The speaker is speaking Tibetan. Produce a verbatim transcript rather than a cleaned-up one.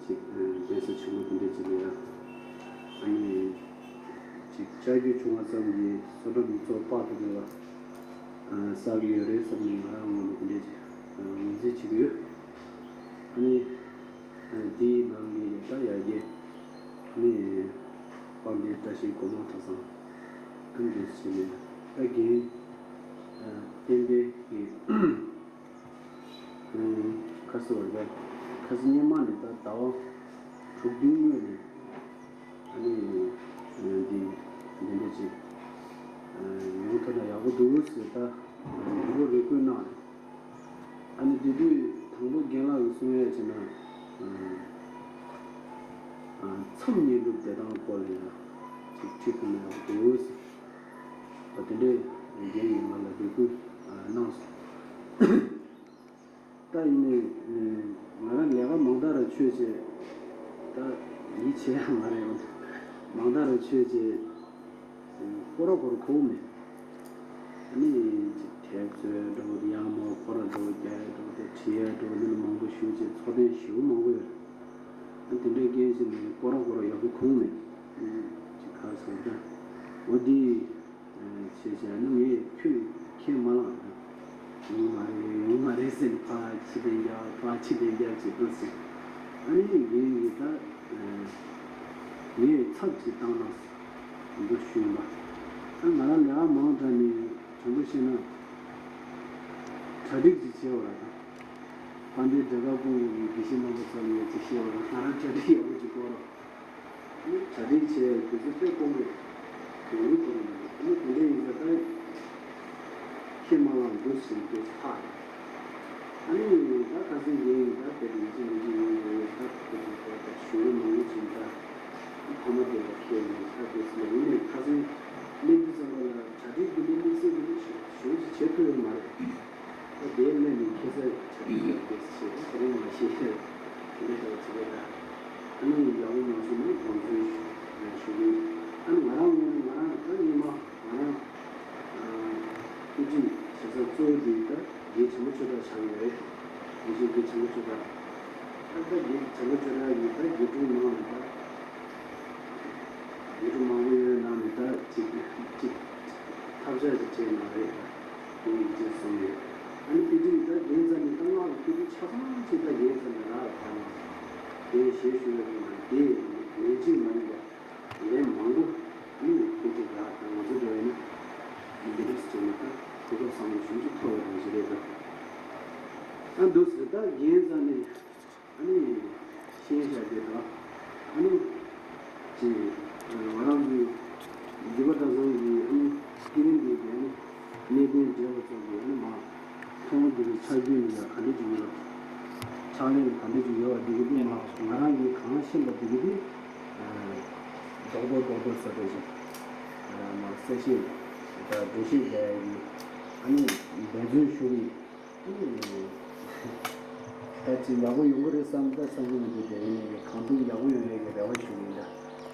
ཅིག་གདན་ས་ཆེན་པོ་དེ་འདྲ་ཅིག་ལ་ཡང་ཨ་ནི་ཅིག་བཅའ་རྒྱུ་བྱུང་བ་ཙམ་གྱིས་སོ་ཊ་མི་ཚོགས་དཔག་ཏུ་མེད་པ་བསགས་ཀྱི་ཡོད་རེད་བསམ་ནས་ང་རང་ངོས་ནས་དེ་འདྲ་ཅིག་ངོས་འཛིན་བྱེད་ཀྱི་ཡོད། ཨ་ནི་འདིའི་ནང་གི་ད་ཡ་གི་ཨ་ནི་དཔལ་ལྡན་བཀྲ་ཤིས་སྒོ་མང་གྲྭ་ཚང་ཨ་ནི་འདི་བྱས་ནས་ད་རྒན་བསྟན་འཕེལ་གྱི་ཁ་སང་བར་ཁ་སང་སྔོན་མ་ནས་ད་ཟླ་བ་དྲུག་བདུན་སྔོན་ནས་ཨ་ནི་འདི་འདི་འདྲ་ཅིག་ཡོང་ཐུབ་ན་ཡག་པོ་འདུག་ཟེར་ད་འདི་ལོ་རེ་སྐུལ་གནང་རེད། ཨ་ནི་དེ་དུས་དང་པོ་རྒན་ལགས་ཀྱིས་གསུང་ཡས་བྱས་ན་མཚམས་བསྙེན་སྒྲུབ་བདེ་ཐང་སྐོར་ལ་ཡང་ཅིག་ཁྲིད་ཐུབ་ན་ཡག་པོ་འདུག་ཟེར་བ་དེ་འདྲས་རྒན་ཡིན་ང་ལ་རེ་སྐུལ་གནང་སོང་། ད་ཡིན་ནའི་ང་རང་ལས་ཀ་མང་དྲགས་ར་ཆོས་བྱེད་ད་ཡིད་ཆེས་ཡ་མ་རེད། མང་དྲགས་ར་ཆོས་བྱེད་སྐོར་ར་སྐོར་གོ་མེད། ཨ་ནི་ཅིག་དེབ་འཚོལ་འགྲོ་ཡང་མ་སྐོར་ར་འགྲོ་རྒྱག་འགྲོ་དེ་བྲིས་ཡ་འགྲོ་འདི་ལ་མང་པོ་ཞུ་བྱེད་ཚོགས་ཐེངས་ཞེ་པོ་མང་པོ་ཡོད། ཨ་དེ་འདྲའི་རྐྱེན་བྱས་ནས་སྐོར་ར་སྐོར་ར་ཡག་པོ་གོ་མེད། ཅིག་ག་རེ་ཟེར་ད་འོ་འདི། བྱས་བྱས་ནི་ངས་ཁྱོད་ཁས་མ་བླངས་ན། ཡོང་མ་རེད་ཡོང་མ་རེད་ཟེར་ནས་ཕར་ཕྱི་བདེ་འཇགས་ཕར་ཕྱི་བདེ་འཇགས་བྱེད་དུས་ཟེར། ཨ་ནི་ངས་ངས་ད་ངས་ཚབ་ཅིག་བཏང་ན་ཟེར་འདུག་ཞུས་པ། ད་ང་རང་ལས་ཀ་མང་དྲགས་ནས་དྲང་པོ་བཤད་ན་གྲ་སྒྲིག་ཅིག་བྱས་པ་ར་ད། དཔལ་ལྡན་འབྲས་དཀར་ཀུན་དགའ་གི་དགེ་བཤེས་རྣམ་པ་ཚོ་ལ་ཡང་ཅིག་བཤད་པ་ར་ང་རང་གྲ་སྒྲིག་ཡག་པོ་ཅིག་དགོས་ར། གྲ་སྒྲིག་བྱས་དུས་ཚོད་དཔེ་དཀོན་པོ་རེད། དེ་ནི་དེ་རེད་མ་རེད། ཨ་ནི་དེ་འདྲ་ཡིན་ཙང་ད་ཁས་མ་བླངས་འདུག་ཟེར་འདུག་ཧ་རེད། ཨ་ནི་ད་ཁ་སང་ཡིན་ད་དེ་འདྲ་ཡིན་གཅིག་མིན་གཅིག་ཡིན་དགོས་ཡོད་ད་ཁོ་ཚོ་ད་ད་ཞུ་ཡིན་མང་པོ་ཅིག་ད་ཕ་མ་དེ་ལ་ཁས་ལེན་ད་དེ་ཚོ་ཡིན་ནའི་ཁ་སང་སླེབས་དུས་ཙམ་པ་ལ་གྲ་སྒྲིག་དེ་འདྲ་དམིགས་བསལ་དེ་འདྲ་ཞུ་ཞུ་ཅིག་བྱེད་ཐུབ་ཡོད་མ་རེད། ད་དེའི་སླད་ནས་ཁེ་ས་ཆ་རྒྱུས་ཡོད་པའི་ཆེད་དུ་དེ་རིང་མ་ཤེས་ཤེས་དེ་འདྲ་ཞིག་བྱེད་པ་དང་། ཨ་ནི་ཡག་པོ་མ་བྱུང་ན་དགོངས་ཚུལ་ཞུ་གི་ཡོད། ཨ་ནི་ང་རང་ངོས་ནས་ང་རང་ད་སྔོན་མ་ང་རང་སྐུ་ཁྲིད་ཞེ་ས་གཙོ་བོ་དེ་ད་དགེ་བྱམས་པ་ཆོས་གྲགས་ཆགས་ཡོད་རེད། དགེ་བཤེས་དགེ་བྱམས་པ་ཆོས་གྲགས། ད་ད་དགེ་བྱམས་པ་ཆོས་གྲགས་ཡིན་ད་དགེ་ཕྲུག་ནང་ལ་ད། ཡུལ་གྲུ་མང་པོ་ཡོད་ནང་ནས་ད་ཅིག་ཅིག་ཐབས་ཆག་ཅིག་བྱས་ན་རེད་ད། དེ་ཡིན་ཅེས་གསུངས་ཡོད། ཨ་ནི་དཔེ་ཁྲིད་ད་རྒན་ཚ་ནས་ད་སྔགས་ཀྱི་དཔེ་ཁྲིད་ཆ་ཚང་ཅིག་ད་རྒན་ཚ་ནས་རག་ལ་ཕར་ནས་དེ་ཞེས་ཞུ་བའི་སྒོ་ནས་དེ་ལན་གཅིག་མ་ཡིན་པ་ལན་མང་པོ་ཨ་ནི་དཔེ་ཁྲིད་རག་ད་ང་ཚོ་འགྲོ་ཡིན་ན་འདི་འདྲ་ཞིག་བྱས་ནས་ད་གོ་སྐབས་བཟང་པོ་ཞིག་ཅིག་ཐོབ་ཡོད་པ་ཞིག་རེད་ད། ཨ་འདུག་ཟེར་ད་རྒན་ཚ་ནས། ཨ་ནི་ཤེས་བྱ་དེ་དག་ཨ་ནི་ཅེས་ང་རང་གི་འདི་པ་གྲྭ་ཚང་གི་ཨ་ནི་སྐྱེ་རིམ་འདི་གའི་ཨ་ནི་གནད་དོན་འདྲ་བ་ཚོ་གི་ཨ་ནི་མ་མཐོང་བ་འདི་གི་ཆ་རྒྱུས་ནི་ཡང་ག་འདྲ་ཅིག་ཡོད། ཕྱག་ལེན་ག་འདྲ་ཅིག་ཡོད་པ་འདི་གི་དེ་མ་ང་རང་གི་གང་ཤེས་པ་འདི་གི་དེ་རྡོག་རྡོག་རྡོག་རྡོག་ཟེར་བ་ཞིག་མ་གསལ་བཤད་དང་འགྲེལ་བཤད་རྒྱག་ཡ་གི་ཨ་ནི་འབད་བརྩོན་ཞུ་གི་ཡིན། ད་ཅི་ཡག་པོ་ཡོང་གི་རེད་བསམ་ད་བསམ་གི་མི་འདུག་དེ་ཡིན་ནའི་གང་ཐུབ་ཡག་པོ་ཡོང་ཡས་ཀྱི་རེ་བ་ཞུ་གི་ཡིན་ད།